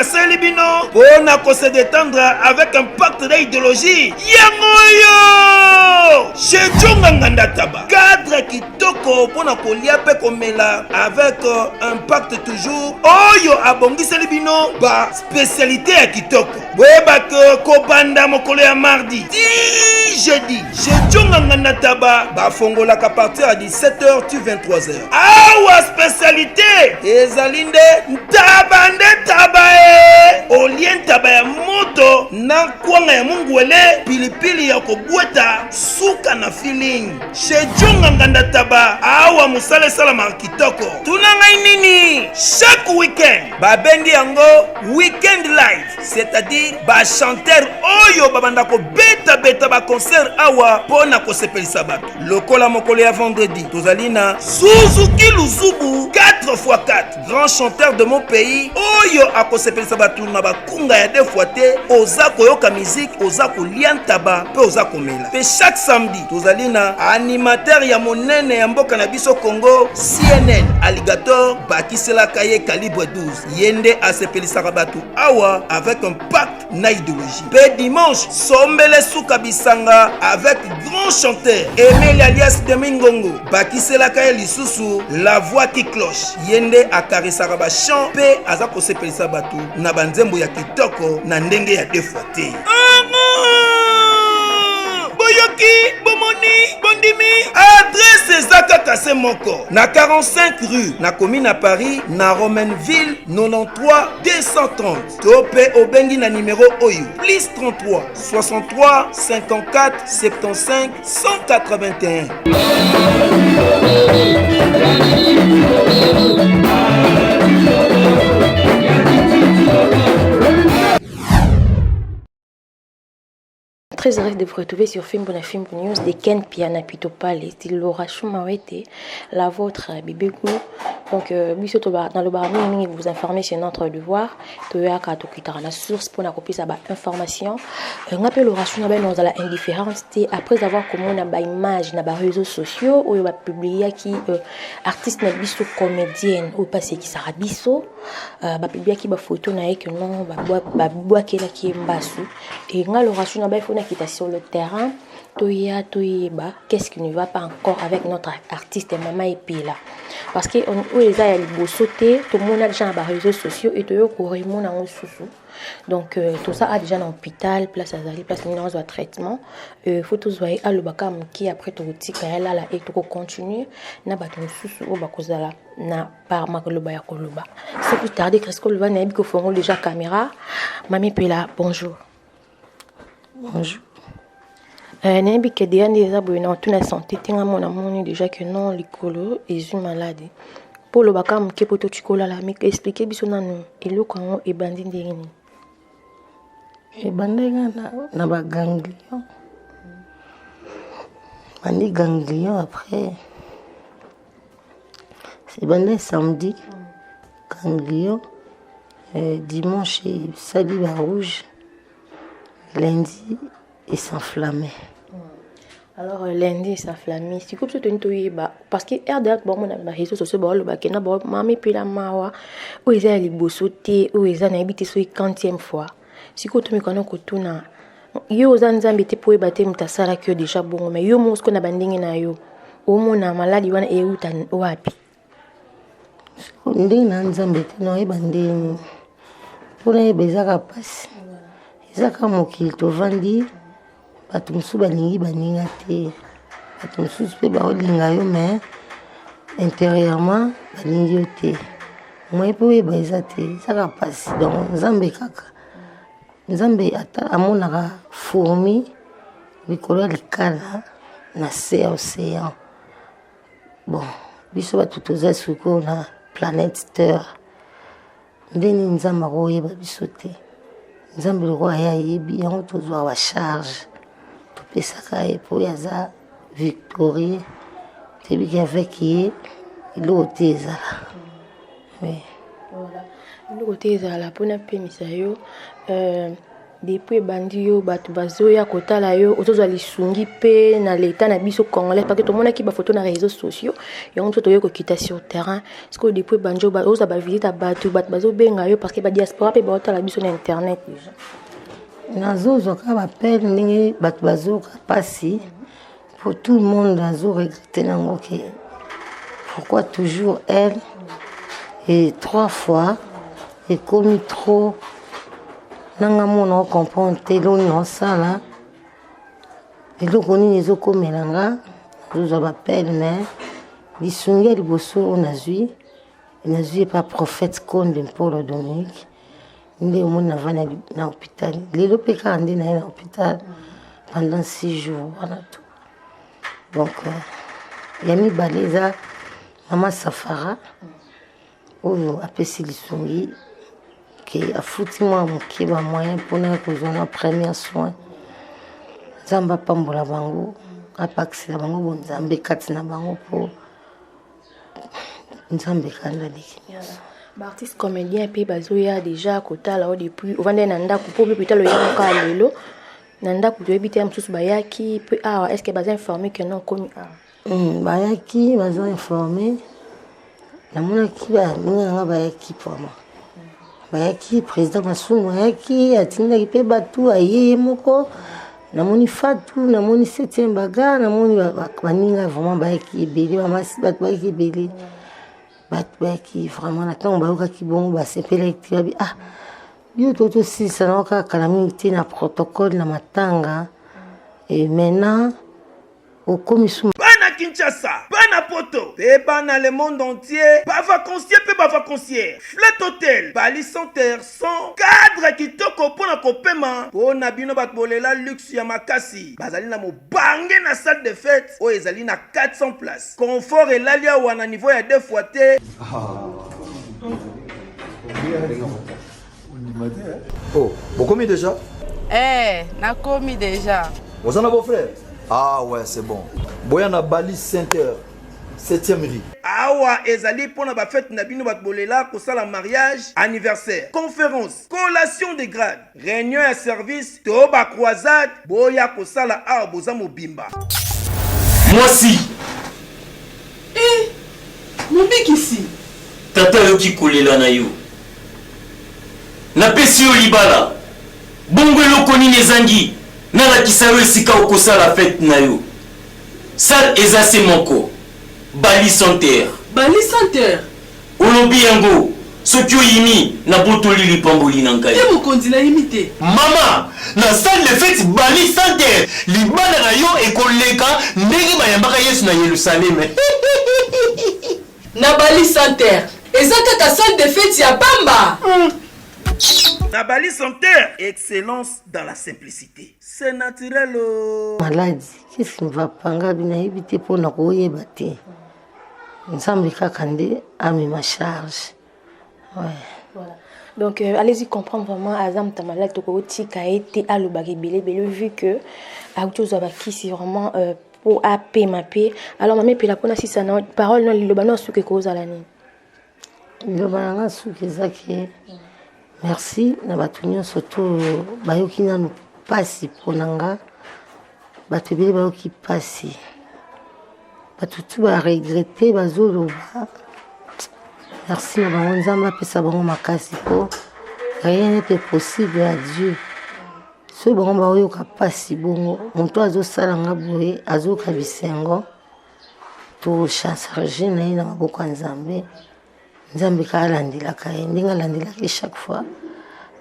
Asali bino mpo na ko se détendre avec impact na idéologie yango oyo chez Djonga Nganda Taba cadre kitoko mpo na kolia mpe komela avec impact toujours oyo abongiseli bino ba spécialité ya kitoko. Boyeba ke kobanda mokolo ya mardi ti jeudi chez Djonga Nganda Taba bafongolaka partir ya 17h ti 23h. Awa spécialité ezali nde ntaba nde ntaba e olie ntaba ya moto na kwanga ya mungwele pilipili ya kobweta suka na feeling chez Djonga Nganda Taba. Awa mosala esalamaka kitoko. Tuna ngai nini chaque week-end babengi yango week-end live, c'est-à-dire bachanteur oyo babanda kobetabeta baconcert awa mpo na kosepelisa bato. Lokola mokolo ya vendredi tozali na Suzuki Luzubu 4x4, grand chanteur de mon pays oyo akosepelisa bato na bakunga ya deux fois te. Oza koyoka musique, oza kolia ntaba mpe oza komela. Mpe chaque samedi tozali na animateur ya monene ya mboka na biso Congo, CNN Alligator, bakiselaka ye calibre 12. Ye nde asepelisaka bato awa avec impact na idéologie. Mpe dimanche sombele suka bisanga avec grand chanteur Emile alias Demingongo, bakiselaka ye lisusu la voix qui cloche. Ye nde akarisaka bachant mpe aza kosepelisa bato na banzembo ya kitoko na ndenge ya deux fois te. Boyoki, bomoni, bondimi, adresse eza kaka se moko na 45 rue na commune à Paris na Romainville 93 230, to mpe obengi na numero oyo plus 33 63 54 75 181. Très heureux de vous retrouver sur Fimbo na Fimbo News de Ken Piana Pitopale, c'est Laura Choumawete, la vôtre, Bébé Gou. Donc, biso to dans le bar mingi vous informer, c'est notre devoir. Toyaka tokitaka na source pour na kopesa ba information. Nga pe Laura Choumawete ben dans la indifférence te après avoir komona ba image na ba réseaux sociaux oyo ba publier ki artiste na biso comédienne oyo passé ki sara biso, ba publier ki ba photo na ye que non ba bwakelaki ye mbasu. Et nga Laura Choumawete il faut na kita sur le terrain toya toyeba qu'est-ce qui ne va pas encore avec notre artiste Mama Epela, parce que oyo eza ya liboso te, tomona déjà na ba réseaux sociaux et toyo koremona yango susu. Donc toza a déjà na hôpital, place azali, place nini azwa traitement. Faut tozwa ye alobaka moke, après tokotika ye alala et tokocontinue na bato mosusu oyo bakozala na par makoloba ya koloba. Sans plus tarder, Cresco Loba nayebi kofongo déjà caméra. Mama Epela, bonjour. Bonjour. Nayebi ke deya nde eza boye na otuna santé te. Nga mona moni déjà que non, likolo ezwi maladi mpo olobaka moke mpo totika olala. Mais explique biso nanu eloko yango ebandi ndenge nini? Ebandaki na baganglion, bandi ganglion. Après ebandaki samedi ganglion, dimanche esali barouge, lundi es'enflammé. Alors lundi es'enflammé. Sikoyo biso toni toyeba parce que RDA bamona na baréseau sociaux baolobake na Mama Epela mawa oyo eza ya liboso te, oyo eza nayebi te soki quantième fois. Sikoyo tomekana kotuna yo, oza Nzambe te mpo oyeba te moto asalaki yo déjà bongo, mais yo moko sikoyo na bandenge na yo omona maladi wana euta wapi? Ndenge na Nzambe te naoyeba ndenge mpona yeba, ezaka mpasi, eza kaka mokili tovandi. Bato mosusu balingi baninga te, bato mosusu mpe baolinga yo mais intérieurement balingi yo te. Moye mpe oyeba eza te, ezaka mpasi. Donc Nzambe kaka, Nzambe ata amonaka fourmi likolo ya likala na se ya océan. Bon, biso bato toza sikoyo na planète Terre, ndeni Nzambe akoyeba biso te? Nzambe lokola ye ayebi yango, tozwaka bacharge, topesaka ye mpo oyo aza victorieux. Toyebiki avec ye eloko te ezala, oui. Voilà, eloko te ezala mpona pemisa yo. Depuis ebandi yo bato bazoya kotala yo, ozozwa lisungi mpe na leta na biso congolais, parce que tomonaki bafoto na réseaux sociaux, yango biso toyei kokita sur terrain. Sikoyo depuis ebandi yo ozwa bavisite ya bato, bato bazobenga yo parce que badiaspora mpe baotala biso na internet déjà. Nazozwa kaka bapele ndenge bato bazoyoka mpasi, po tout le monde azo regrette nango ke pourquoi toujours elle, et trois fois ekomi trop. Nanga mona ocomprendre te eloko nini naosala, eloko nini ezokomela nga. Nazozwa bapele, mais lisungi ya liboso oyo nazwi, nazwi epa prophète Konde Mpolo Dominique. Nde omoni navandi na hôpital lelo mpe kaka nde naye na hôpital pendant 6 jours wana to. Donc ya mibale eza mama Safara oyo apesi lisungi ke afuti mwa moke bamoyen mpona kozwa na premier soin. Nzambe apambola bango, apakisela bango bonzambe kati na bango, mpo Nzambe kanda leki nyonso. Baartiste comédien mpe bazoya déjà kotala o depuis ovandai na ndako, mpo mpe hôpital oyaka lelo na ndako, toyebi te ya mosusu bayaki mpe awa. Est ce que baza informé ke non okomi awa? Bayaki, baza informé. Namonaki baninga nanga bayaki, vraiment bayaki. Président Masumu ayaki, atindaki mpe bato, aye ye moko. Namoni Fatu, namoni Septième Baga, namoni baninga vraiment bayaki ebele, bamasi, bato bayaki ebele, bato bayaki vraiment. Na ntango bayokaki bongo, basepelaki te, babi: "Ah, yo to tosilisa nango kaka kala mingi te na protocole na matanga, et maintenant okomi su." Bana Kinshasa, bana Poto mpe bana le monde entier, bavacancier mpe bavacancière, Flat Hotel Bali Center 100 cadre kitoko mpo na kopema. Mpo na bino bato bolela luxe ya makasi, bazali na mobange na salle de fête oyo ezali na 400 place. Confort elali awa na niveau ya deux fois te. Oh, bokomi déjà? Eh, nakomi déjà. Oza na beau-frère? Ah ouais, c'est bon. Boya na Bali 5 heures, 7e rue. Awa ezali mpo na bafete na bino bato bolela kosala mariage, anniversaire, conférence, collation de grade, réunion ya service to bacroisade. Boya kosala awa, boza mobimba. Mwasi! Eh, mobikisi! Tata ayoki kolela na yo. Napesi yo libala. Bongo eloko nini ezangi nalakisa yo esika okosala fete na yo? Salle eza se moko, Bali Center. Bali Center? Olobi yango, soki oyimi, nabotoli lipamboli na ngai. Te mokonzi, nayimi te. Mama, na salle de fete Bali Center, libala na yo ekoleka ndenge bayambaka Yesu na Yelusaleme. Na Bali Center, eza kaka salle de fete ya pamba? Na Bali Center, excellence dans la simplicité, c'est naturel oh. Maladi, qu'est-ce qui ne va pas? Ngabi nayebi te, mpona koyeba te. Nzambe kaka nde amema charge, ouais. Voilà. Donc allez-y comprendre vraiment, aza moto malade, tokotika ye te alobaka ebele ebele vu que akuti ozwa bakisi vraiment po apema mpe. Alors mama Epela, mpona sisa na parole no, liloba no asuki ekozala nini? Liloba na nga suki eza ke merci na bato nyonso to bayoki nanu mpasi mpo na nga. Bato ebele bayoki mpasi, bato tu baregrete, bazoloba merci na bango. Nzambe apesa bango makasi, mpo rien n'est impossible à Dieu. Soki bango baoyoka mpasi bongo, moto azosala nga boye azoyoka bisengo. Tocharge na ye na maboko ya Nzambe. Nzambe kaka alandelaka ye ndenge alandelaki chaque fois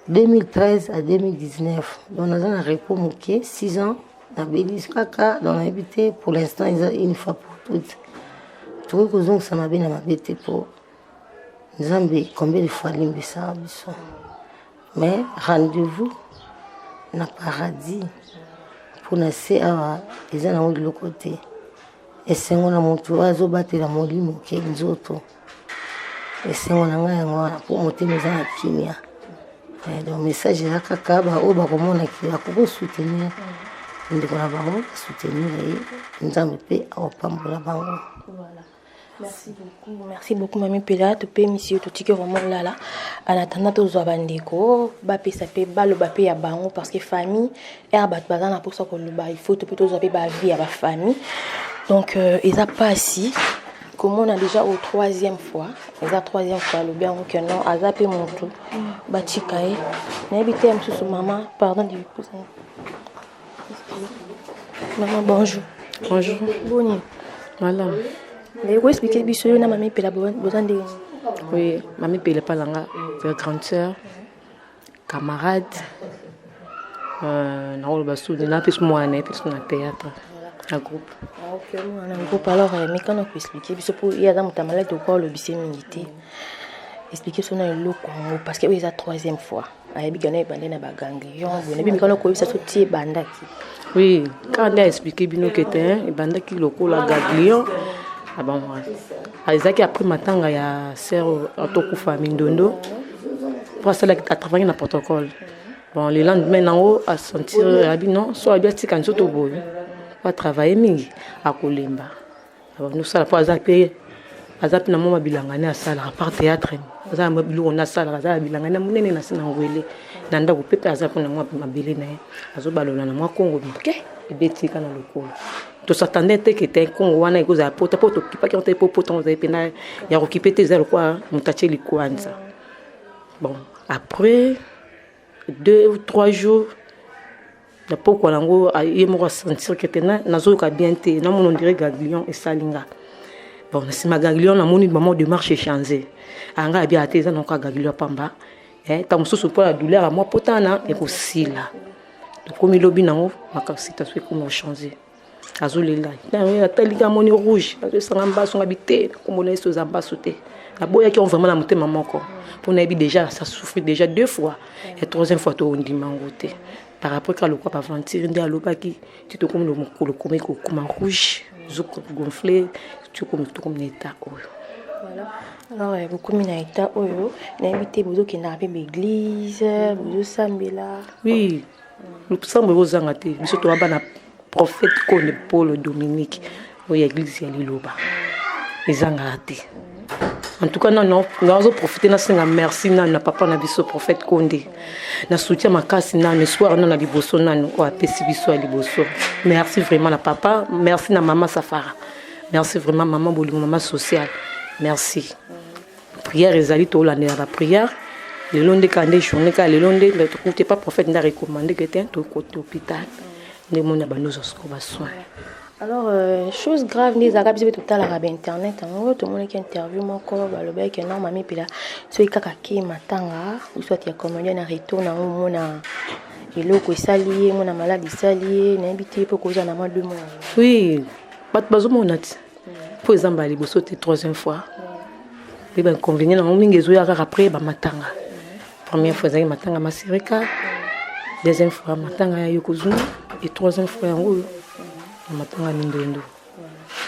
2013 à 2019. Donc naza na repos moke, 6 ans nabeli kaka. Donc nayebi te, pour l'instant eza une fois pour toutes. Tokoki kozongisa mabe na mabe te, mpo Nzambe combien de fois alimbisaka biso, mais rendez-vous na paradis. Mpona se awa eza nango eloko te. Esengo na moto oyo azobatela molimo ke nzoto. Esengo na ngai yango wana, mpo motema eza na kimia. Donc message eza kaka baoyo bakomonaki bakoki kosoutenir ndeko na bango, basoutenir ye. Nzambe mpe akopambola bango. Voilà. Merci beaucoup, merci beaucoup Mami Pela, topemisi yo totiki vraiment olala. En attendant tozwa bandeko bapesa mpe baloba mpe ya bango parce que famille ere bato baza na mposa koloba, il faut to mpe tozwa mpe bavie ya bafamille. Donc eza mpasi komona déjà au troisième fois, eza troisième fois alobi yango ke non, aza mpe motu batika ye. Nayebi te ya mosusu. Mama, pardon de mama, bonjour. Bonjour. Boni? Malamu. Naye koexpliquer biso, yo na Mami Pela boza ndenge nini? Oui, Mami Pela Palanga, c'est grande sœur, camarade. Nakoloba su napesi mwana ye mpe na théâtre na groupe. Ok, mwana groupe. Alors mikana koexpliquer biso, mpo ye aza moto ya maladi, okwa olobise mingi te. Expliquer biso na eloko yango, parce que oyo eza troisième fois. Ayebi gana ebande na baganglion boye, nayebi mikana koyebisa so ti ebandaki. Oui, kaka nde aexpliquer bino ke te ebandaki lokola ganglion. Ah bon, ezalaki après matanga ya sœur atokufa mindondo, mpo asalaki, atravaillaki na protocole. Bon, le lendemain nango asentir abi non, so abi atika nzoto boye po atravaille mingi, akolemba. Nosala mpo aza mpe na mwa bilanga ne asalaka par théâtre, aza na biloko nde asalaka, aza na bilanga na monene na se na ngwele na ndako mpe aza mpe na mwa mabele na ye, azobalola na mwa kongo moke ebetika na lokolo. Tosatande te ke te kongo wana ekozala pota, mpo tokipaki yango te, mpo pota yango ezali mpena ya kokipe te, eza lokwa moto atie likwanza. Bon, après 2 ou 3 jours na pokwa yango, ye moko asentir ke te nazoyoka bien te, namona on dirait ganglion esali nga. Bon, na nsima ganglion namoni mama démarche échange anga abi ate eza nango ganglion pamba, ntango mosusu mpo na douleur ya mwa potana ekosila. Tokomi lobi nango, makasi situation ekomi ochange, azolela, ataliki, amoni rouge, azosanga mbaso. Ngabi te, nakomona ye so eza mbaso te. Naboyaki yango vraiment na motema moko, mpo nayebi déjà ça souffrir déjà deux fois ya troisième fois tondima yango te. Par rapport kaka lokwa baventure nde alobaki ti tokomi mokolo komi kokoma rouge, ezogonfler, tokomi na état oyo. Voilà. Alors bokomi na état oyo, nayebi te bozokendaka mpe baéglise, bozosambela? Oui, losambo ekozanga te. Biso toza bana prophète Kone Paul Dominique oyo ya église ya Liloba, ezangaka te. En tout cas nano nazoprofite, nasenga merci nano na papa na biso prophète Konde na soutien makasi nano espoir nano na liboso nano oyo apesi biso ya liboso. Merci vraiment na papa, merci na mama Safara, merci vraiment mama bolingo, mama sociale, merci. Prière ezali, tolandela baprière. Lelo nde kaka nde journée kaka lelo nde tokuti pa prophète nde arecommande ke te tokoti hôpital, nde moni na bando ozwa sikoyo basoin. Alors chose grave nde ezalaka, biso mpe totalaka bainternet yango, tomonaki interview moko balobaki non, Mami Pela soki kaka ke matanga soit ya comédien, na retour nango omona eloko esali ye, mona malade esali ye. Nayebi te mpo kozala na mwa 2 mois. Oui, bato bazomona ti mpo eza mbala liboso te, troisième fois mpe bainconvénient nango mingi ezoya kaka après bamatanga. Première fois ezalaki matanga Masirika, deuxième fois matanga ya Yokozuna, et troisième fois yango oyo na matanga Mindondo.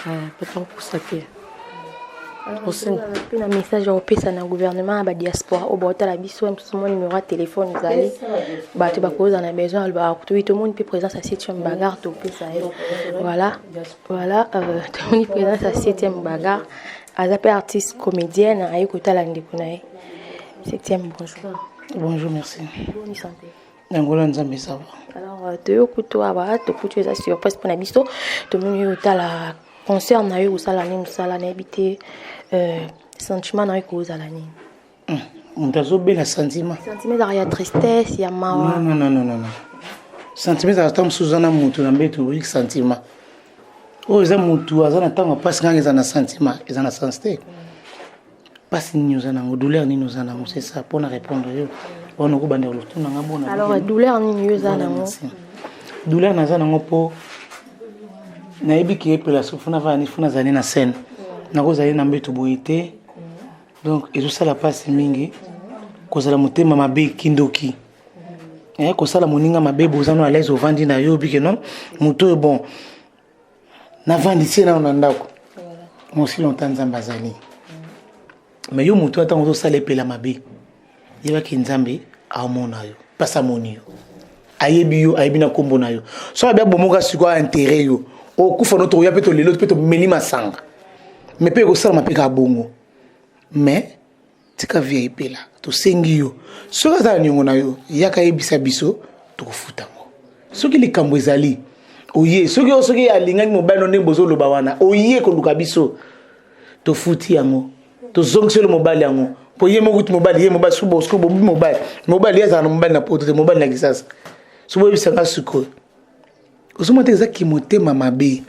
Bato bakopusa te. Mpe na message ya kopesa na gouvernement ya badiaspora oyo baotala biso, mosusu mwa numéro ya telefone ezali, bato bakozala na besoin, alobaka kutu tomoni mpe présence ya septième bagarre, topesa ye. Voilà, tomoni présence ya septième bagarre, aza mpe artiste comédienne, aye kotala ndeko na ye. Septième, bonjour. Bonjour, merci. Boni santé? Yangola Nzambe, ça va. Alors toyokutu awa, tokuti eza surprise mpona biso, tomoni oyo otala concert na yo kosala nini mosala, nayebi te sentiment na yo ekozala nini? Moto azobela, sentiment? Sentiment ezalaka ya tristesse, ya mawa. Non, non, non, non, sentiment ezalaka ntango mosusu oza na motu na mbeto, oyoki sentiment oyo eza motu aza na ntango ya mpasi. Kanga eza na sentiment, eza na sens te. Mpasi nini oza nango, douleur nini oza nango, c'est ça mpona répondre yo wana okobandela lotuna nga bona. Alors douleur nini yo oza nango? Douleur naza nango mpo nayebi ke epela so funa vani funa azali na scène, nakozali na mbeto boye te. Donc ezosala mpasi mingi kozala motema mabe, kindoki, kosala moninga mabe. Boza no à l'aise, ovandi na yo, obike non, moto oyo bon navandi tie nano na ndako mosi longtemps, Nzambe azali. Mais yo moto ntango ozosala epela mabe, yebaki Nzambe aomona yo, mpasi amoni yo, ayebi yo, ayebi na nkombo na yo. So abi abomoka sikoyo aintérêt yo okufa no, tokoya mpe tolelo mpe tomeli masanga. Mais mpe ekosalama mpe kaka bongo. Mais tika vie ya Epela, tosengi yo, soki aza na niongo na yo, yaka yebisa biso, tokofuta yango. Soki likambo ezali oye, soki soki alingaki mobali no ndenge bozoloba wana, oye koluka biso, tofuti yango, tozongiseli mobali yango. Mpo ye moko kuti mobali, ye mobali soki bobi mobali, mobali ye azala na mobali na poto te, mobali na Kisasa. So boyebisa nga sikoyo, ozomona te eza kimotema mabe,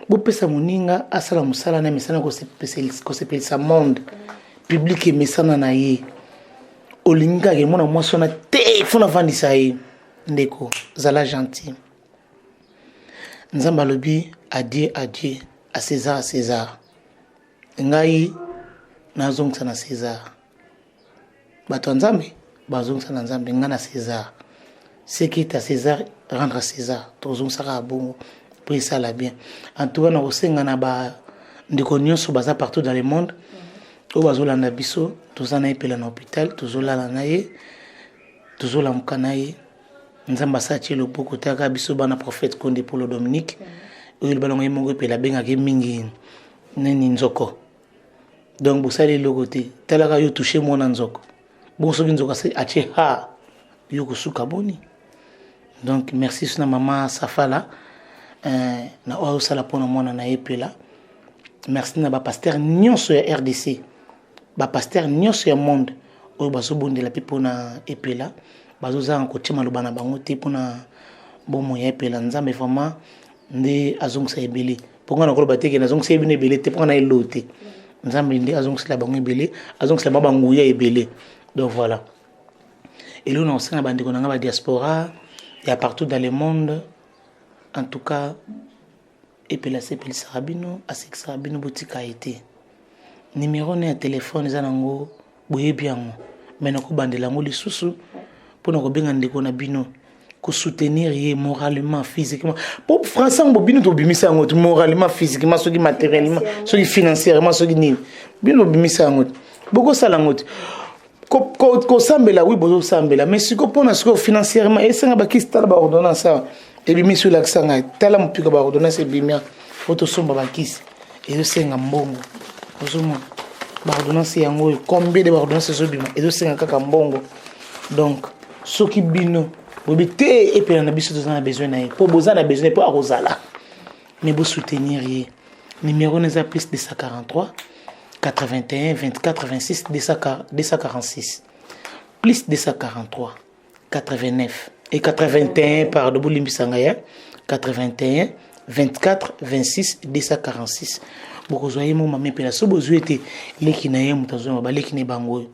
Bopesa moninga asala mosala na mesana kosepelisa monde public, emesana na ye. Olingi kaka emona mwasi wana te, fo navandisa ye. Ndeko, zala gentil. Nzambe alobi adieu, adieu, à César, à César. Ngai nazongisa na César. Bato ya Nzambe bazongisa na Nzambe, ngai na César. Ce qui est à César, rendre à César. Tozongisaka ya bongo mpo esala bien. En tout cas, nakosenga na bandeko nyonso baza partout dans le monde oyo bazolanda biso, toza na ye Epela na hôpital, tozolala na ye, tozolamuka na ye. Nzambe asala tie loboko. Taka biso bana prophète Konde Polo Dominique oyo loba nango ye moko Epela abengaki mingi nini? Nzoko. Donc bosali eloko te. Talaka yo, touche mwana nzoko bongo, soki nzoko atie ha yo, kosuka boni? Donc merci so na mama Safala na oyo azosala mpona mwana na ye Epela. Merci na bapasteur nyonso ya RDC, bapasteur nyonso ya monde oyo bazobondela mpe mpona Epela, bazozanga kotia maloba na bango te mpona bomoi ya Epela. Nzambe vraiment nde azongisa ebele. Mpo nga nakoloba te ke nazongisa ye bino ebele te, mpo nga na elo te. Nzambe nde azongisela bango ebele, azongisela bango banguya ebele. Donc voilà, eloko na kosenga bandeko na nga badiaspora ya partout dans le monde. En tout cas, Epela asepelisaka bino, asekisaka bino, botika ye te. Numero ne ya telefone eza nango, boyebi yango, me nakobandela yango lisusu mpona kobenga ndeko na bino, kosoutenir ye moralement, physiquement. Po français yango bino tobimisa yango te. Moralement, physiquement, soki matériellement, soki financièrement, soki nini, bino bobimisa yango te, bokosala yango te. Kosambela, oui, bozosambela, mais sikoyo mpona sikoyo financièrement esenga bakisi. Tala baordonnance awa ebimisi, olakisa ngai, tala mopika baordonnance ebimia po tosomba bakisi, ezosenga mbongo. Ozomona baordonnance yango oyo, combien de baordonnance ezobima, ezosenga kaka mbongo. Donc soki bino boyebi te Epela na biso, toza na besoin na ye, mpo boza na besoin mpo akozala, mais bosoutenir ye. Numéro na eza plus 243 81 24 26 246, plus 243 89 et 81, pardon, bolimbisa ngai ya 81 24 26 246. Bokozwa ye mo mama Epela. So bozwi ete leki na ye moto azoyamba, baleki na ye bango oyo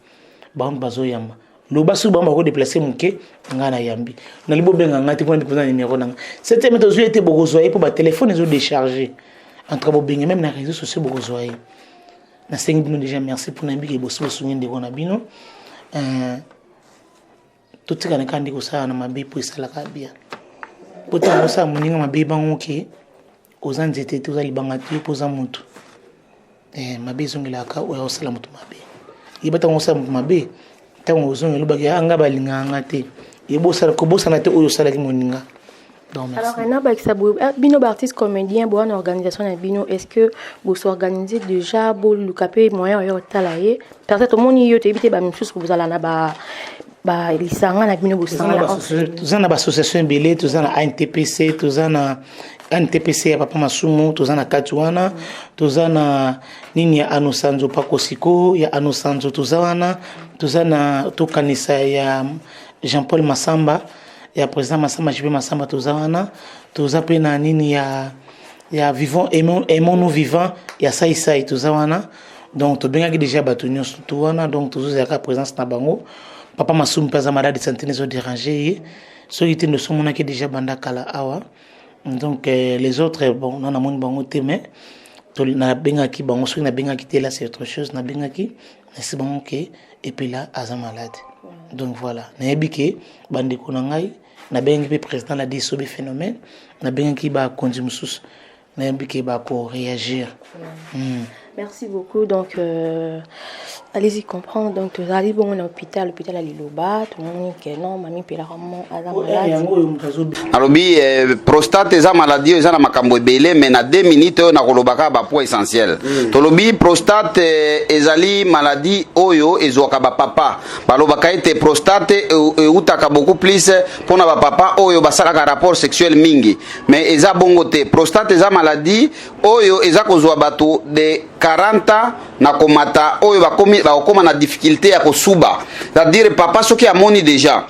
bango bazoyamba, loba soki bango bakodéplacer moke, ngai nayambi. Nali bobenga ngai te mpona mpoza numéro na ngai septième. Tozwi ete bokozwa ye mpo batelefone ezodécharge. En tout cas, bobenge même na réseaux sociaux, bokozwa ye. Nasengi bino déjà merci mpona yebiki bosi bosungi ndeko na bino. Totikana kaka nde kosala na mabe mpo esalaka bien. Po ntango osala moninga mabe, bango ke oza nzete te, oza libanga te, mpo oza motu. Mabe ezongelaka oyo osala moto mabe. Yeba ntango osala moto mabe, ntango ozongela, olobaki anga balingaka nga te. Kobosana te oyo osalaki moninga. Donc, merci. Alors, nabakisa boye, bino baartiste comédien boya na organisation na bino, est ce que bosorganiser déjà, boluka mpe moyen oyo otala ye? Peut-être omoni yo, toyebi te, bamisusu bozala na ba lisanga na bino bosangana. Toza na baassociation ebele. Toza na ANTPC, toza na ANTPC ya papa Masumu, toza na kati wana. Toza na nini ya Anosanzo, Pakosiko ya Anosanzo, toza wana. Toza na Tokanisa ya Jean Paul Masamba, ya président Masamba, JP Masamba, toza wana. Toza mpe na nini ya Vivant, Aimons nous vivant ya Saisai, toza wana. Donc tobengaki déjà bato nyonso to wana. Donc tozozalaka présence na bango. Papa Masumu mpe aza malade, santé ezodéranger ye. Soki te, ndosomonaki déjà banda kala awa. Donc les autres, bon, na namoni bango te, mais nabengaki bango. Soki nabengaki te, là c'est autre chose. Nabengaki, nasi bango ke Epela aza malade. Donc voilà, nayebi ke bandeko na ngai, nabengaki mpe président la Disobe Phénomène, nabengaki bakonzi mosusu, nayebi ke bakoréagir. Merci beaucoup. Donc, euh, allez-y comprendre. Donc, tozali bongo na hôpital, hôpital ya Liloba, tomoni que non, mami pela vraiment aza malade. Alobi eh, prostate eza maladie oyo eza na makambo ebele mais na 2 minutes oyo nakoloba kaka bapoint essentiel mm. Tolobi prostate eh, ezali maladie oyo ezwaka bapapa. Balobaka ete prostate eutaka beaucoup plus mpona bapapa oyo basalaka rapport sexuel mingi, mais eza bongo te. Prostate eza maladie oyo eza kozwa bato de 40 ans na komata oyo bakomi bakokoma na difficulté ya kosuba, c'est-à-dire papa soki amoni déjà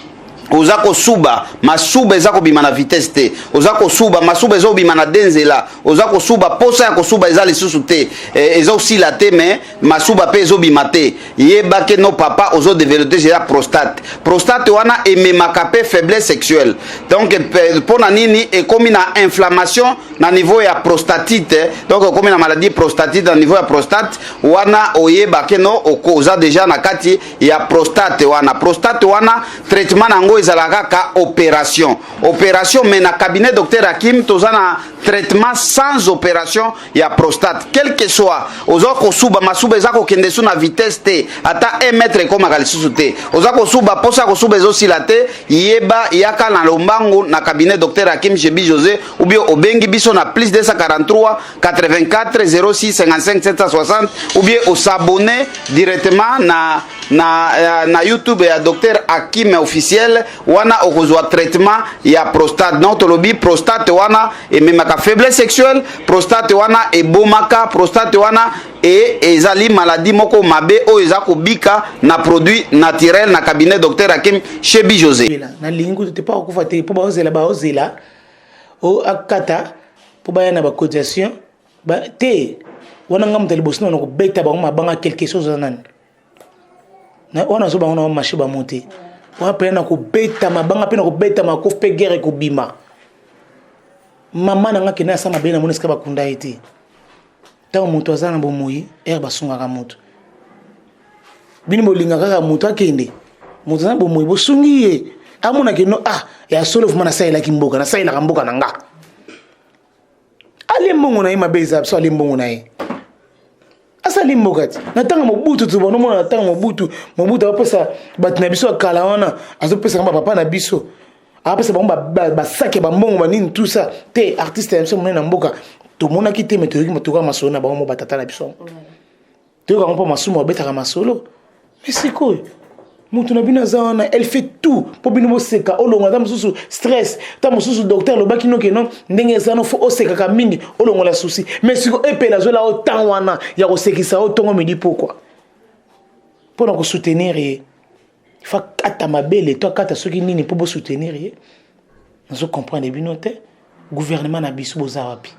oza kosuba, masuba eza kobima na vitesse te, oza kosuba, masuba eza kobima na de nzela, oza kosuba, posa ya kosuba eza lisusu te, eh, eza osila te, mais masuba mpe ezobima te, yeba ke no papa ozo développer déjà prostate. Prostate wana ememaka mpe faiblesse sexuelle. Donc mpo na nini ekomi na inflammation na niveau ya prostatite? Donc okomi na maladie prostatite na niveau ya prostate wana, oyeba ke no oza déjà na kati ya prostate wana. Prostate wana, traitement na yango ezalaka kaka opération, opération. Mais na cabinet docteur Hakim, toza na traitement sans opération ya prostate. Quel que soit oza kosuba, masuba eza kokende su na vitesse te, ata 1 mètre ekomaka lisusu te, oza kosuba, posa kosuba ezosila te, yeba, yaka na lombangu na cabinet docteur Hakim Shebi José, ou bien obengi biso na plus 243 84 06 55 760, ou bien os'abonner directement na YouTube ya docteur Hakim officiel. Wana okozwa traitement ya prostate. Donc tolobi prostate wana ememaka faiblesse sexuelle, prostate wana ebomaka, prostate wana e ezali maladie moko mabe oyo eza kobika na produit naturel na cabinet docteur Hakim Shebi José. Nalingi kutu te mpo akokufa te, mpo baozela, baozela o akata mpo baya na bacotisation te. Wana nga moto ya liboso na kobeta bango mabanga. Quelque chose aza nani wana azo bango na bamarché bamo te. Wana mpena na kobeta mabanga mpe na kobeta makofi mpe guerre ekobima. Mama na nga kende asa mabe, namoni esika bakunda ye te. Ntango moto aza na bomoi ere basungaka moto, bino bolinga kaka moto akende. Moto aza na bomoi, bosungi ye, amonaki no ah ya solo vraiment nasalelaki mboka, nasalelaka mboka na nga. Alie mbongo na ye mabe eza biso, alie mbongo na ye, asali mboka ti na ntango Mobutu. Tobanomona na ntango Mobutu, Mobutu apesa bato na biso ya kala wana, azopesaka bapapa na biso, apesa bango basaki ya bambongo banini, tout ça te. Artiste ya biso monene na mboka tomonaki te, me toyoki toyoka masolo na bango mo batata na biso, toyoka yango mpo masumu babetaka masolo. Mais sikoyo moto na bino aza wana, elle fait tout mpo bino boseka, olongola ata mosusu stress. Ta mosusu docteur alobaki noke no ndenge eza no, fo osekaka mingi, olongola souci. Mais siko epela azola o temps wana ya kosekisa o ntongo midi pokwa mpo na kosoutenir ye, fa kata mabele to akata soki nini mpo bosoutenir ye. Nazo comprendre bino te. Gouvernement na biso, boza wapi?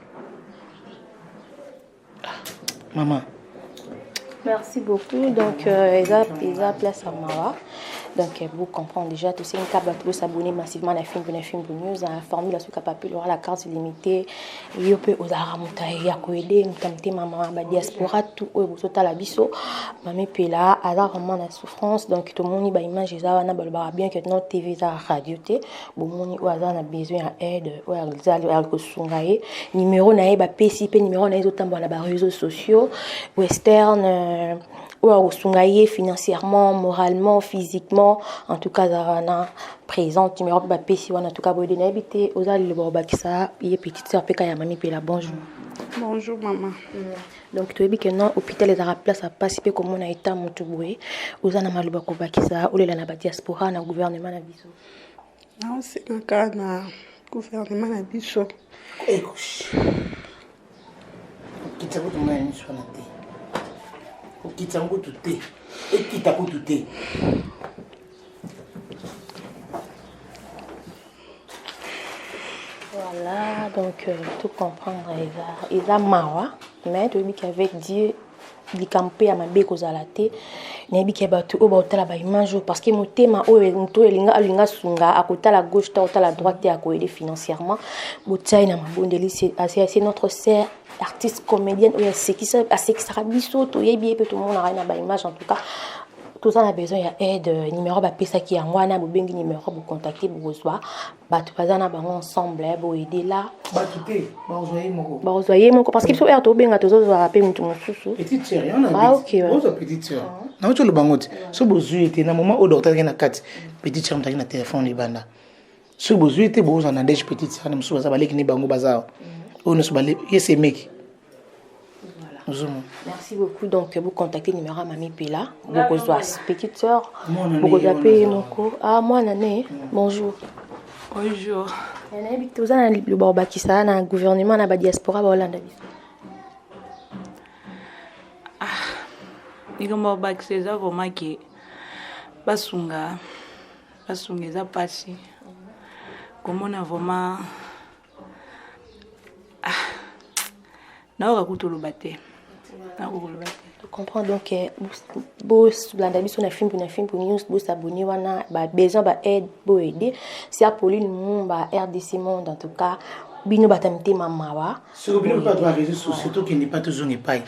Ah, mama. Merci beaucoup. Donc, euh, eza, eza place à Mawa. Donc, euh, vous comprenez déjà, tout ça, vous s'abonner massivement à la film, la film News, à la formule, à ce capable, aura la carte illimitée. Yo pe ozara muta ya koede, muta mutema mama ba diaspora tout oyo bozotala biso. Mami Pela, aza vraiment na souffrance. Donc, tout le monde ba image eza wana balobaka bien que non TV eza radio te. Bomoni oyo aza na besoin ya aide, oyo aza kosunga ye. Numéro na ye bapesi pe numéro na ye ezotambola na ba réseaux sociaux western, oyo akosunga ye financièrement, moralement, physiquement. En tout cas, azala wana présente, numéro mpe bapesi wana. En tout cas, boyede nayebi te oza liloba kobakisa ye. Petite sœur mpe ka ya Mami Pela, bonjour. Bonjour maman. Donc toyebi ke non hôpital ezalaka place ya pasi mpe komona eta motu boye. Oza na maloba kobakisa, olela na badiaspora, na gouvernement na biso? Naosengaka na gouvernement na biso. Okitisa kutu ngai miso wana te, okitisa kutu te, ekita kutu te. Voilà, donc euh, tout comprendre eza eza mawa, mais toyebi qu'avec Dieu likambo mpe ya mabe ekozala te. Nayebi ke bato oyo baotala baimage oyo, parce que motema oyo moto oyo elinga alinga sunga, akotala gauche te, akotala droite te, akoyede financièrement. Botia ye na mabondeli. C'est notre sœur artiste comédienne oyo asekisaka biso, toyebi ye mpe tomonaka ye na baimage. En tout cas, Toza na besoin ya aide. Numéro bapesaki yango wana, bobengi numéro, bocontacte, bokozwa bato baza na bango ensemble, boyede la. Bato te, bakozwa ye moko. Bakozwa ye moko, parce que biso heure tobenga, tozozwaka mpe motu mosusu. Petite sœur yango. Ah, ok. Ozwa petite sœur, nauti oloba yango te. So bozwi ye te na moment oyo docteur azalaki na kati, petite sœur moto azalaki na telefone libanda. Soki bozwi ye te, bozwa na ndege petite sœur na mosusu, baza baleki ne bango baza awa, oyo nyonso ye semeki. Merci beaucoup. Donc, vous contactez numéro à Mami Pela. Bokozwa petite sœur. Bokozwa pe moko. Ah, moi, nané. Bonjour. Bonjour. Nayebi toza na liloba obakisa na gouvernement na badiaspora baolanda biso. Ah, likambo obakisa eza vraiment ke basunga, basunga. Eza mpasi komona vraiment. Ah, nayoka kutu oloba te, nayoka koloba te. Comprends. Donc bolanda biso na Fimbu na Fimbu News, bosabonner wana. Babesoin baaide, boaide. C'est Apolline Mumba, RDC Monde. En tout cas, bino bato ya mitema mawa. Soki bino mpe bato ba réseau sociaux, tokende epai, tozonga epai.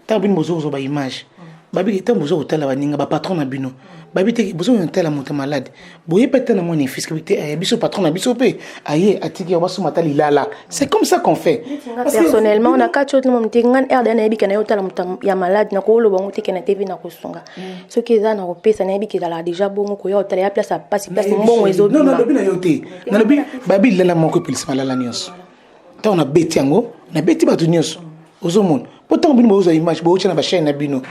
Ntango bino bozo kozwa baimage, babiki ntango boza kotala baninga, bapatron na bino babi te, boza kotala moto malade, boyebi ata na mwana efiske te. Aya biso, patron na biso mpe aye atiki yango, basoma ata lilala. C'est comme ça qu'on fait. Personnellement, na kati oyo moto te, ngai rda nayebi ke na ye otala moto ya malade, na koloba ngo te ke na TV na kosunga. Soki eza na kopesa, nayebi ke ezalaka déjà bongo, koya otala ya place ya pasi, place mbongo ezobima. Nalobi na yo te, nalobi babi lilala moko epelisa malala nyonso. Ntango nabeti yango, nabeti bato nyonso ozomona, mpo ntango bino bozwa image, bootya na bachaine na bino,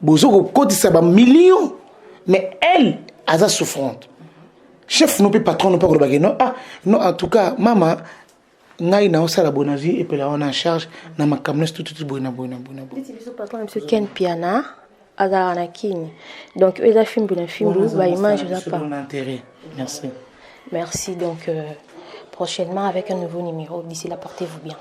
bozo kokotisa bamillion, mais elle aza souffrante. Chef no mpe patron no mpe akolobaki non, ah non, en tout cas mama, ngai naosala boye, nazwi epela wana en charge na makambo nyonso, tututu boye na boye na boye na boye. Neti biso, patron na biso Ken Piana azalaka na Kini. Donc oyo eza Fimbu na Fimbu, baimage eza pa. Intérêt, merci. Merci. Donc prochainement avec un nouveau numéro. D'ici là, portez-vous bien.